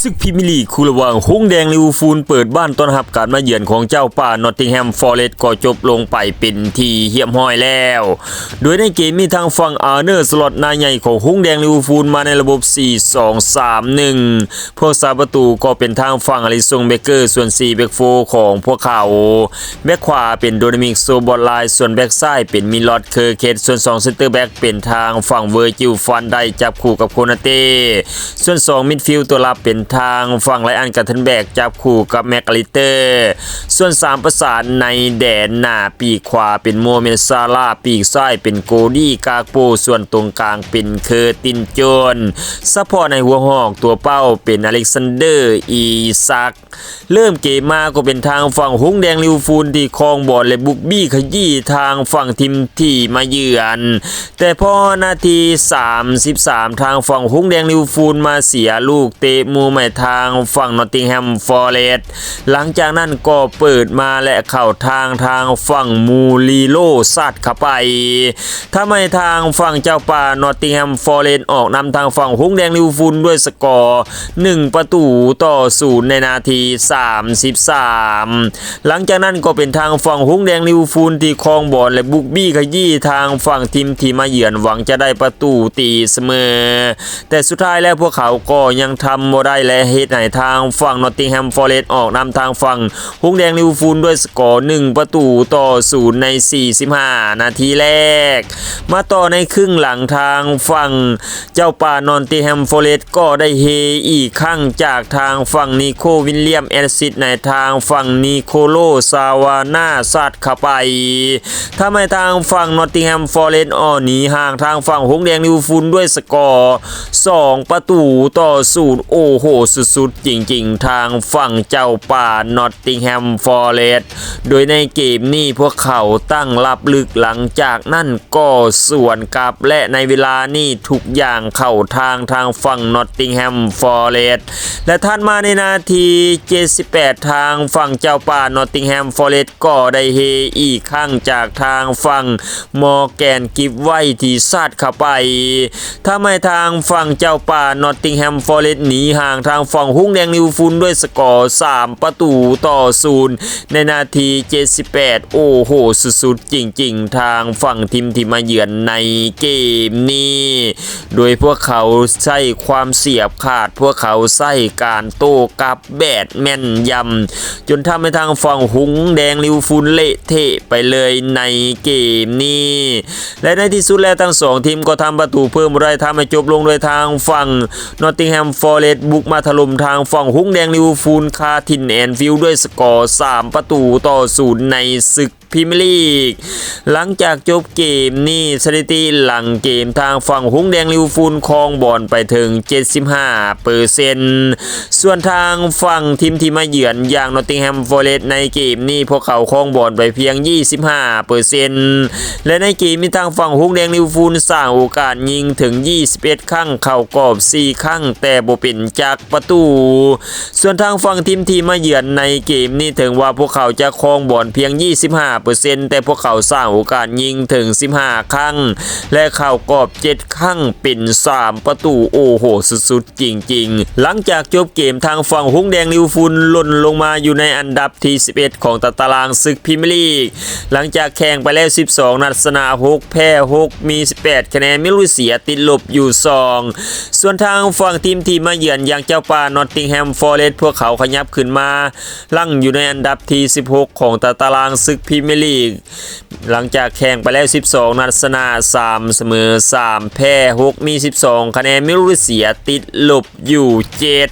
ສຶກພຣີມຍາລີກຄູ່ລະຫວ່າງຫົງແດງລິເວີພູນເປີດບ້ານຕ້ອນຮັບການມາເຢືອນຂອງເຈົ້າປ່ານອດຕິງແຮມຟອເຣສ ກໍຈົບລົງໄປເປັນທີ່ຮຽບຮ້ອຍແລ້ວ, ໂດຍໃນເກມນີ້ທາງຝັ່ງອາເນີ ສລັອດ ນາຍໃຫຍ່ຂອງຫົງແດງລິເວີພູນມາໃນລະບົບ ສີ່ສອງສາມໜຶ່ງ ຜູ້ຮັກສາປະຕູກໍເປັນທາງຝັ່ງອາລິຊົງ ເບເກີ ສ່ວນ ສີ່ ແບັກໂຟ ຂອງພວກເຂົາ ແບັກຂວາເປັນໂດມິນິກ ໂຊບອດລາຍ ສ່ວນແບັກຊ້າຍເປັນມິລອດ ເຄີເຄັດ ສ່ວນ ສອງ ເຊັນເຕີແບັກເປັນທາງຝັ່ງເວີຈິວ ຟານໄດ ຈັບຄູ່ກັບໂຄນາເຕ້ ສ່ວນ ສອງ ມິດຟິວຕົວລັບເປັນທາງຝັ່ງ ໄລອັນ ກາເທີນແບັກ ຈັບຄູ່ກັບ ແມັກອາລິສເຕີ ສ່ວນ ສາມ ປະສານໃນແດນໜ້າ ປີກຂວາເປັນ ໂມເມັດ ຊາລາ ປີກຊ້າຍເປັນ ໂກດີ ກາກໂປ ສ່ວນຕົງກາງເປັນ ເຄີຕິນ ໂຈນ ສະເພາະໃນຫົວຫອກຕົວເປົ້າເປັນ ອາເລັກຊານເດີ ອີຊັກ. ເລີ່ມເກມມາກໍເປັນທາງຝັ່ງຫົງແດງລິເວີພູນທີ່ຄອງບອນ ແລະ ບຸກບີຂະຢີ້ທາງຝັ່ງທີມທີ່ມາເຢືອນ, ແຕ່ພໍນາທີ ສາມສິບສາມ ທາງຝັ່ງຫົງແດງລິເວີພູນມາເສຍລູກເຕະມຸມໃຫ້ທາງຝັ່ງນອດຕິງແຮມຟອເຣສ, ຫຼັງຈາກນັ້ນກໍເປີດມາ ແລະ ເຂົ້າທາງ ທາງຝັ່ງມູລີໂລ ຊາດເຂົ້າໄປ ທຳໃຫ້ທາງຝັ່ງເຈົ້າປ່ານອດຕິງແຮມຟອເຣສອອກນຳທາງຝັ່ງຫົງແດງລິເວີພູນດ້ວຍສະກໍ ໜຶ່ງປະຕູຕໍ່ສູນ ໃນນາທີ ສາມສິບສາມ. ຫຼັງຈາກນັ້ນກໍເປັນທາງຝັ່ງຫົງແດງລິເວີພູນທີ່ຄອງບອນ ແລະ ບຸກບີຂະຢີ້ທາງຝັ່ງທີມທີ່ມາເຢືອນ ຫວັງຈະໄດ້ປະຕູຕີສະເໝີ, ແຕ່ສຸດທ້າຍແລ້ວພວກເຂົາກໍຍັງທຳບໍ່ໄດ້ ແລະ ເຮັດໃຫ້ທາງຝັ່ງນອດຕິງແຮມຟອເຣສອອກນຳທາງຝັ່ງ ຫົງແດງລິເວີພູນດ້ວຍສະກໍ ໜຶ່ງປະຕູຕໍ່ສູນ ໃນ ສີ່ສິບຫ້ານາທີແລກ. ມາຕໍ່ໃນຄຶ່ງຫຼັງ ທາງຝັ່ງເຈົ້າປ່ານອດຕິງແຮມຟອເຣສກໍໄດ້ເຮອີກຄັ້ງຈາກທາງຝັ່ງ ນີໂຄ ວິນລຽມ ແອັດຊິດໃຫ້ທາງຝັ່ງ ນີໂຄໂລ ຊາວານາ ຊາດເຂົ້າໄປ ທຳໃຫ້ທາງຝັ່ງນອດຕິງແຮມຟອເຣສອອກໜີຫ່າງທາງຝັ່ງຫົງແດງລິເວີພູນດ້ວຍສະກໍ ສອງປະຕູຕໍ່ສູນ. ໂອ້ໂຫ ສຸດໆ ຈິງໆ ທາງຝັ່ງເຈົ້າປ່ານອດຕິງແຮມຟອເຣສ, ໂດຍໃນເກມນີ້ພວກເຂົາຕັ້ງຮັບລຶກ, ຫຼັງຈາກນັ້ນກໍສວນກັບ ແລະ ໃນເວລານີ້ທຸກຢ່າງເຂົ້າທາງທາງຝັ່ງນອດຕິງແຮມຟອເຣສ ແລະ ຖັດມາໃນນາທີ ເຈັດສິບແປດ ທາງຝັ່ງເຈົ້າປ່ານອດຕິງແຮມຟອເຣສກໍໄດ້ເຮອີກຄັ້ງຈາກທາງຝັ່ງ ມໍແກນ ກິບໄວ ທີ່ຊາດເຂົ້າໄປ ທຳໃຫ້ທາງຝັ່ງເຈົ້າປ່ານອດຕິງແຮມຟອເຣສໜີຫ່າງທາງຝັ່ງຫົງແດງລິເວີພູນດ້ວຍສະກໍ ສາມປະຕູຕໍ່ສູນ ໃນນາທີ ເຈັດສິບແປດ. ໂອ້ໂຫ ສຸດໆ ຈິງໆ ທາງຝັ່ງທີມທີ່ມາເຢືອນໃນເກມນີ້ ໂດຍພວກເຂົາໃຊ້ຄວາມສຽບຂາດ, ພວກເຂົາໃຊ້ການໂຕ້ກັບ ແບບແມ່ນຢຳ ຈົນທຳໃຫ້ທາງຝັ່ງຫົງແດງລິເວີພູນເລະເທະໄປເລີຍໃນເກມນີ້ ແລະ ໃນທີ່ສຸດແລ້ວທັງສອງທີມກໍທຳປະຕູເພີ່ມບໍ່ໄດ້, ທຳໃຫ້ຈົບລົງໂດຍທາງຝັ່ງນອດຕິງແຮມຟອເຣສບຸກມາຖະຫຼົ່ມທາງຝັ່ງຫົງແດງລິເວີພູນຄາຖິ່ນແອນຟິວດ້ວຍສະກໍ ສາມປະຕູຕໍ່ສູນ ໃນສຶກ ພຣີມຍາລີກ. ຫຼັງຈາກຈົບເກມນີ້, ສະຖິຕິຫຼັງເກມທາງຝັ່ງຫົງແດງລິເວີພູນຄອງບອນໄປເຖິງ ເຈັດສິບຫ້າເປີເຊັນ ສ່ວນທາງຝັ່ງທີມທີ່ມາເຢືອນຢ່າງນອດຕິງແຮມຟອເຣສໃນເກມນີ້ ພວກເຂົາຄອງບອນໄປພຽງ ຊາວຫ້າເປີເຊັນ ແລະ ໃນເກມນີ້ທາງຝັ່ງຫົງແດງລິເວີພູນສ້າງໂອກາດຍິງເຖິງ ຊາວເອັດຄັ້ງ, ເຂົ້າກອບ ສີ່ຄັ້ງ ແຕ່ບໍ່ເປັນຈັກປະຕູ. ສ່ວນທາງຝັ່ງທີມທີ່ມາເຢືອນໃນເກມນີ້ ເຖິງວ່າພວກເຂົາຈະຄອງບອນພຽງ ຊາວຫ້າເປີເຊັນ ແຕ່ພວກເຂົາສ້າງໂອກາດຍິງເຖິງ ຊາວຫ້າຄັ້ງ ແລະ ເຂົ້າກອບ ເຈັດຄັ້ງ ເປັນ ສາມປະຕູ. ໂອ້ໂຫ ສຸດໆ ຈິງໆ. ຫຼັງຈາກຈົບເກມ, ທາງຝັ່ງຫົງແດງລິເວີພູນຫຼົ່ນລົງມາຢູ່ໃນອັນດັບທີ ສິບເອັດ ຂອງຕາຕະລາງສຶກພຣີມຍາລີກ ຫຼັງຈາກແຂ່ງໄປແລ້ວ ສິບສອງ ນັດ, ຊະນະ ຫົກ, ແພ້ ຫົກ, ມີ ສິບແປດຄະແນນ, ມີລູກເສຍຕິດລົບຢູ່ ສອງ. ສ່ວນທາງຝັ່ງທີມທີ່ມາເຢືອນຢ່າງເຈົ້າປ່ານອດຕິງແຮມຟອເຣສ ພວກເຂົາຂະຫຍັບຂຶ້ນມາ ຫຼັງຢູ່ໃນອັນດັບທີ ສິບຫົກ ຂອງຕາຕະລາງສຶກພຣີມຍາລີກ ຫຼັງຈາກແຂ່ງໄປແລ້ວ ສິບສອງ ນັດ, ຊະນະ ສາມ, ສະເໝີ ສາມ, ແພ້ ຫົກ, ມີ ສິບສອງຄະແນນ, ມີລູກເສຍຕິດລົບຢູ່ ເຈັດ.